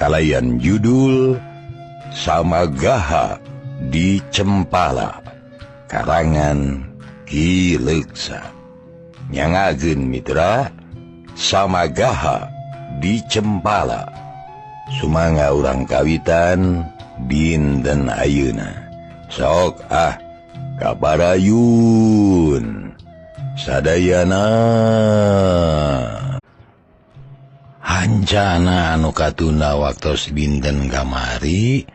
Kalayan judul Samagaha di Cempala, karangan Ki Leksa. Nyangageun mitra, Samagaha di Cempala. Sumangga urang kawitan dinten ayeuna. Sok ah kabarayun sadayana. Hancana anu katunda waktos dinten kamari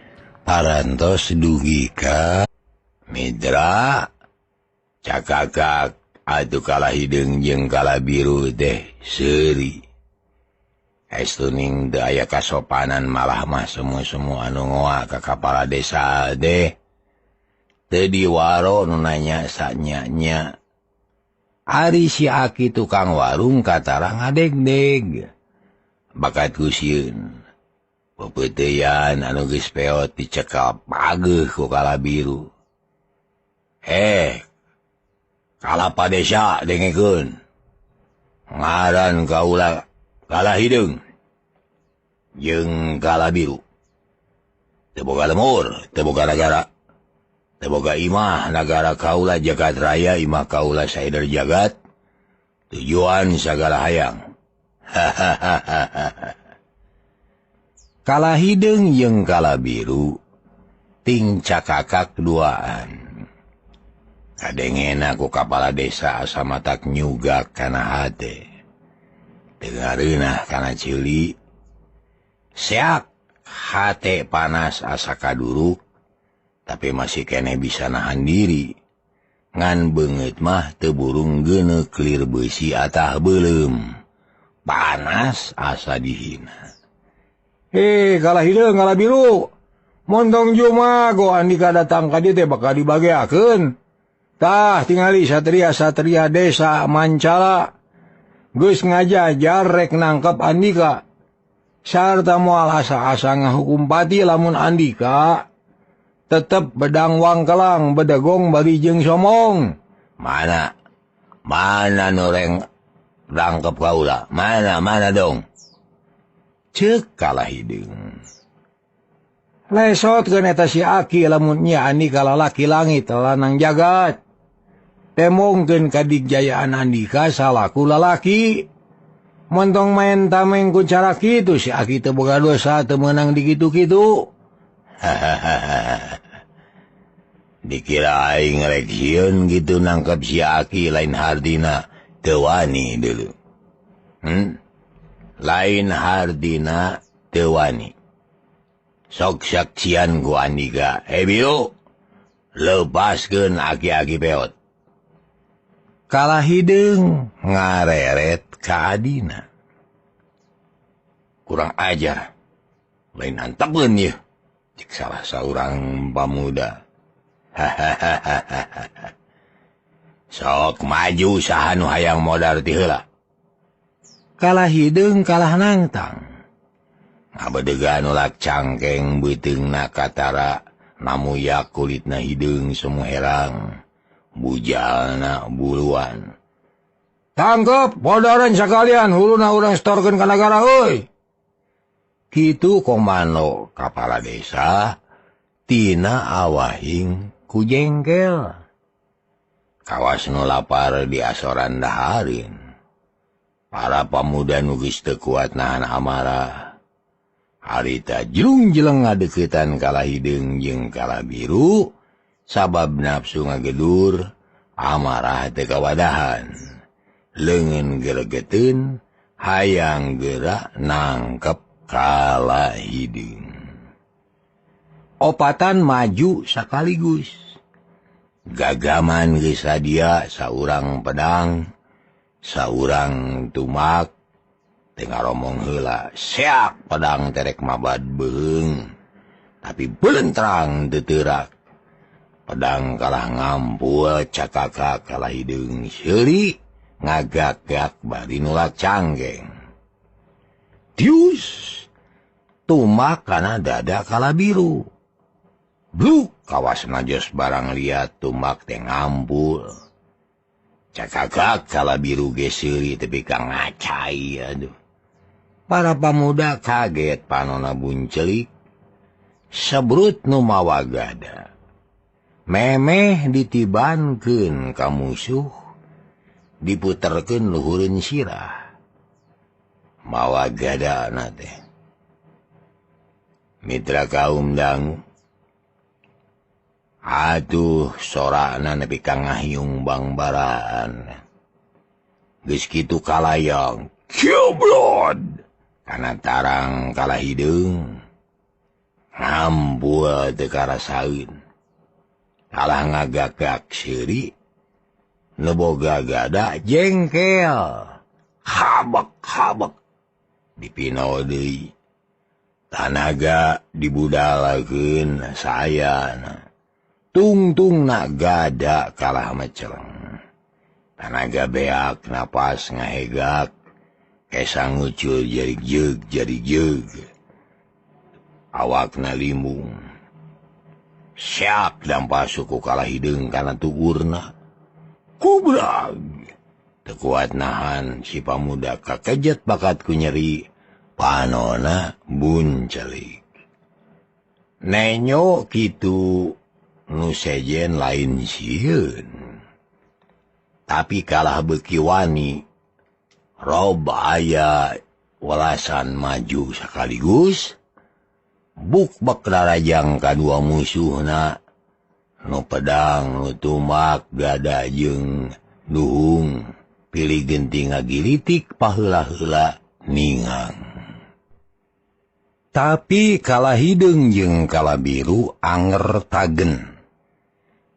parantos dugi ka mitra cakakak atuh kalah hideung jeung kalah biru teh seuri. Estuning teu aya kasopanan malah mah semu-semu anu ngoa ka kapala desa teh. Teu diwaro nu nanya sanya-nya. Ari si Aki tukang warung katara ngadegdeg. Bakat ku sieun. Pepeuteyan anu geus peot dicekal pageuh ku kala biru. Kalapa desa dengekeun. Ngaran kaula kala hideung jeung kala biru. Teu boga lemur, teu boga nagara. Teu boga imah nagara kaula jagat raya, imah kaula saider jagat. Tujuan sagala hayang. Kala hideung jeung kala biru ting cakakak duaan. Kadengena ku kapala desa asa matak nyugak kana hate. Teu ngareunah kana ceuli. Seak hate panas asa kaduruk, tapi masih keneh bisa nahan diri. Ngan beungeut mah teu burung geuneuk lir beusi atah beuleum. Panas asa dihina. Kalah hideung kalah biru. Montong juma go Andika datang ka dieu teh bakal dibageakeun. Tah tingali satria-satria desa Mancala geus ngajajar rek nangkep Andika. Sarta moal asa-asa ngahukum pati lamun Andika tetep bedang wangkelang bedegong bari jeung somong. Mana? Mana nu reng nangkep kaula? Mana mana dong? Ceuk kalah hideung. Lesotkeun eta si Aki lamun nya Andika lalaki langit lanang jagat. Temongkeun kadigjayaan Andika salaku lalaki. Montong main tameng ku cara kitu si Aki teu boga dosa teu meunang dikitu-kitu. Dikira aing rek sieun kitu nangkep si Aki lain hardina teu wani deuleu. Lain hardina teu wani. Sok saksian ku Andika. Biru, lepaskeun aki-aki peot. Kalah hideung ngareret ka adina. Kurang ajar. Lain antepeun ieu. Cik salah saurang pamuda. Sok maju saha nu hayang modar ti heula. Kalah hideung kalah nangtang. Ngabedegan nolak cangkeng beuteungna katara namuyak kulitna hideung semu herang. Bujalna buluan. Tangkep bodoran sekalian huluna urang setorkeun ka nagara euy. Kitu komando kapala desa tina awahing ku jengkel. Kawas nu lapar di asoran daharin. Para pamuda nu geus teu kuat nahan amarah. Harita jelung-jeleng ngadeuketan kala hideung jeung kala biru. Sabab nafsu ngagedur, amarah teu kawadahan. Leungeun gelegeteun, hayang geura nangkep kala hideung. Opatan maju sakaligus. Gagaman geus sadia saurang pedang, saurang tumak, teu ngaromong heula. Seak pedang terek mabad beuheung, tapi belentrang teu teurak. Pedang kalah ngampul cakaka kalah hideung seuri ngagak-gak bari nulak canggeng. Tius tumak kana dada kala biru. Bluk kawas najos barang liat tumak teh ngampul. Cakakak kala biru ge seuri tepi ka ngacai aduh. Para pamuda kaget panona buncelik sebrut nu mawa gada. Memeh ditibankeun ka musuh diputerkeun luhureun sirah. Mawa gadana teh. Mitra kaum dangu. Aduh sorana nepi ka ngahiung bangbaraan. Geus kitu kalayang cioblod kana tarang kalah hideung. Ngambul teu karasaeun. Kalah ngagagak seuri nu boga gada jengkel. Habek-habek dipino deui. Tanaga dibudalakeun sayana. Tungtungna gada kalah meceleng. Tanaga beak napas ngahegak kesang ngucul jari jeug jari jeug. Awakna limbung. Syak dampa suku kalah hideung kana tuurna. Kubrag. Teu kuat nahan si pamuda kakejet bakat ku nyeri. Panona buncelik. Nenyo kitu nu sejen lain sieun. Tapi kalah beuki wani rob aya welasan maju sekaligus buk-bek rarajang kadua musuhna nu pedang nu tumbak gada jeung duhung pilih genti ngagilitik paheula-heula ningang. Tapi kalah hideung jeung kalah biru anger tagen.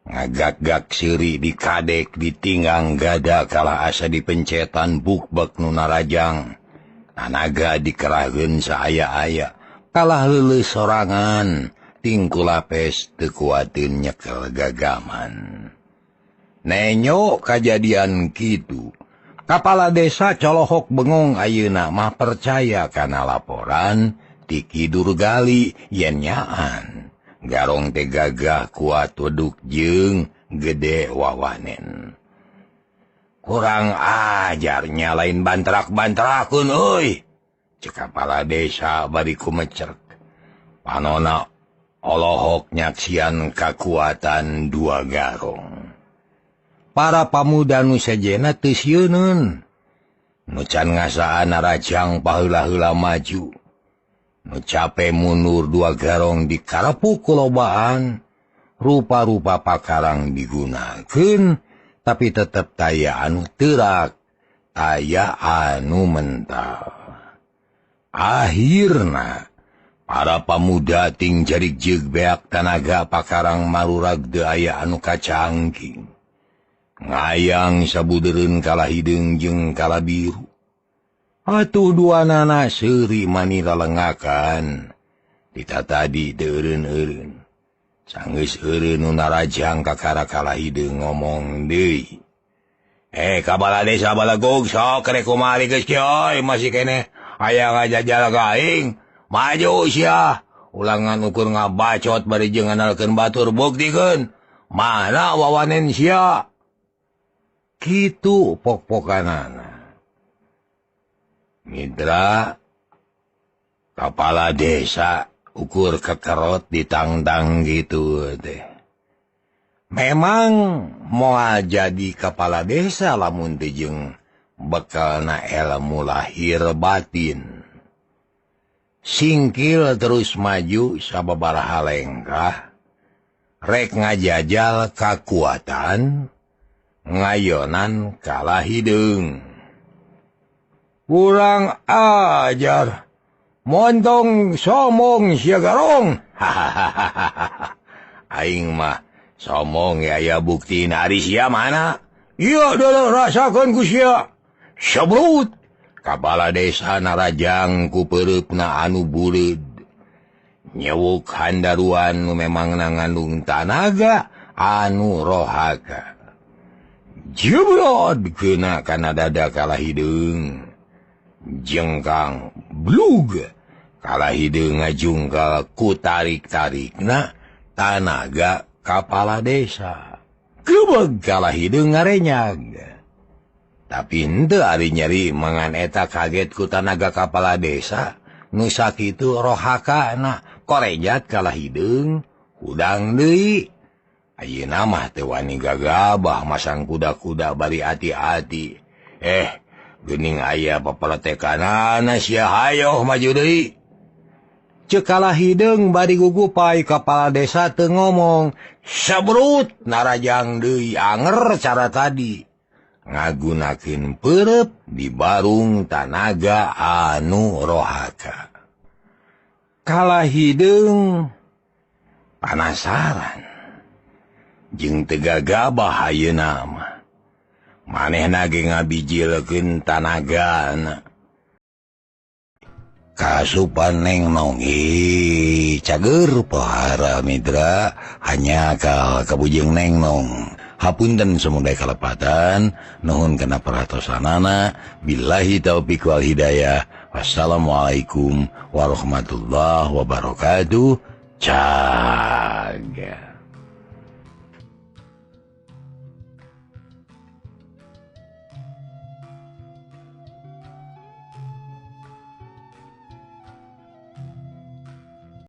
Ngagak-gak seuri dikadek ditinggang gada kalah asa dipencetan bukbek nu narajang. Tanaga dikerahkeun saaya-aya kalah leuleus sorangan tingku lapes teu kuateun nyekel gagaman. Nenyo kajadian kitu. Kapala desa colohok bengong ayeuna mah percaya kana laporan ti Ki Durgali yen nyaan. Garong teh gagah kuat weduk jeung gede wawanen. Kurang ajarnya lain bantrak-bantrakeun euy. Cek kapala desa bari kumecerk. Panona olohok nyaksian kakuatan dua garong. Para pamuda nu sejenna teu sieuneun. Nu can ngasaan narajang paheula-heula maju. Nu cape mundur dua garong dikarepuk kulobaan. Rupa-rupa pakarang digunakeun tapi tetep taya anu teurak, taya anu mental. Akhirna para pamuda ting jarik jeug beak tanaga pakarang marurag teu aya anu kacangking. Ngayang sabudereun kalah hideung jeung kalah biru. Atuh duanana seuri mani lalengakan. Dita tadi teu eureun-eureun. Sanggeus eureun nu narajang kakara kalah hideung ngomong deui. Kabala desa balagog sok rek kumari geus kieu masih keneh aya ngajajal ka aing. Maju sia. Ulangan ukur ngabacot bari jeung ngandalkeun batur buktikeun. Mana wawanen sia? Kitu pok-pokanana. Mitra kepala desa ukur kekerot ditangtang gitu teh. Memang moal jadi kepala desa lamun teh jeung bekalna ilmu lahir batin. Singkil terus maju sababaraha lengkah rek ngajajal kakuatan ngayonan kalah hideung. Kurang ajar. Montong somong sia garong. Hahaha. Aing mah somong ya aya buktina ari sia mana? Ieu deuleu rasakeun ku sia. Sebrut. Kapala desa narajang ku peureupna anu buleud. Nyewuk handaruan nu memangna ngandung tanaga anu rohaka. Jebrod keuna kana dada kalah hideung. Jengkang blug kalah hideung ngajungkal ku tarik-tarikna tanaga kapala desa. Gebeg kalah hideung ngarenyag. Tapi henteu ari nyeri mangan eta kaget ku tanaga kapala desa nu sakitu rohakana korejat kalah hideung hudang deui. Ayeuna mah teu wani gagabah masang kuda-kuda bari ati-ati. Geuning aya papeletekanana sia hayoh maju deui. Ceuk kalah hideung bari gugupai kapala desa teu ngomong. Sabrut narajang deui anger cara tadi. Ngagunakeun peureub di barung tanaga anu rohaka. Kalah hideung panasaran. Jeung teu gagabah ayeuna mah. Manehna ge ngabijilkeun tanagana. Kasupan neng nong cager pohara mitra hanya ka kabujeng neng nong. Hapunten semoga kalepatan, nuhun kana perhatosanana, billahi taufik wal hidayah. Wassalamualaikum warahmatullahi wabarakatuh. Caga.